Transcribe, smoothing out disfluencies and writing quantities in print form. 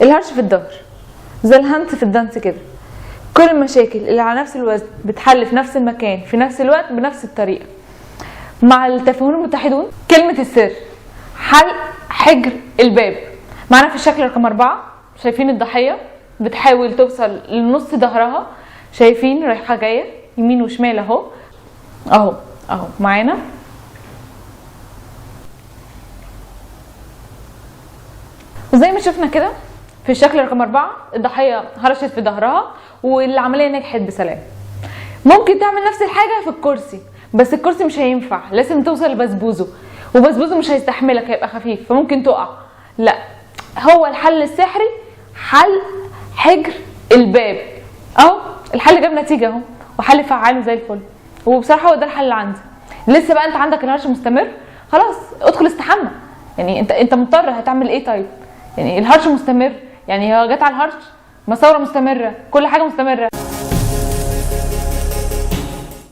الهرش في الظهر زي الهانت في الدانس كده، كل المشاكل اللي على نفس الوزن بتحل في نفس المكان في نفس الوقت بنفس الطريقة. مع التافهون المتحدون كلمة السر حل حجر الباب. معانا في الشكل رقم 4 شايفين الضحية بتحاول توصل لنص ظهرها، شايفين رايحة جاية يمين وشمال اهو اهو اهو معانا. وزي ما شفنا كده في الشكل رقم 4 الضحية هرشت في ظهرها والعملية نجحت بسلام. ممكن تعمل نفس الحاجة في الكرسي، بس الكرسي مش هينفع، لازم توصل لبسبوزه، وبسبوزه مش هيستحملك، هيبقى خفيف فممكن تقع. لا، هو الحل السحري حل حجر الباب اهو، الحل جاب نتيجة اهو، وحل فعاله زي الفل. وبصراحة هو ده الحل اللي عندي. لسه بقى انت عندك الهرش مستمر، خلاص ادخل استحمى، يعني انت مضطر، هتعمل ايه طيب؟ يعني الهرش مستمر، يعني هي جت على الهرش، مساوره مستمرة، كل حاجة مستمرة.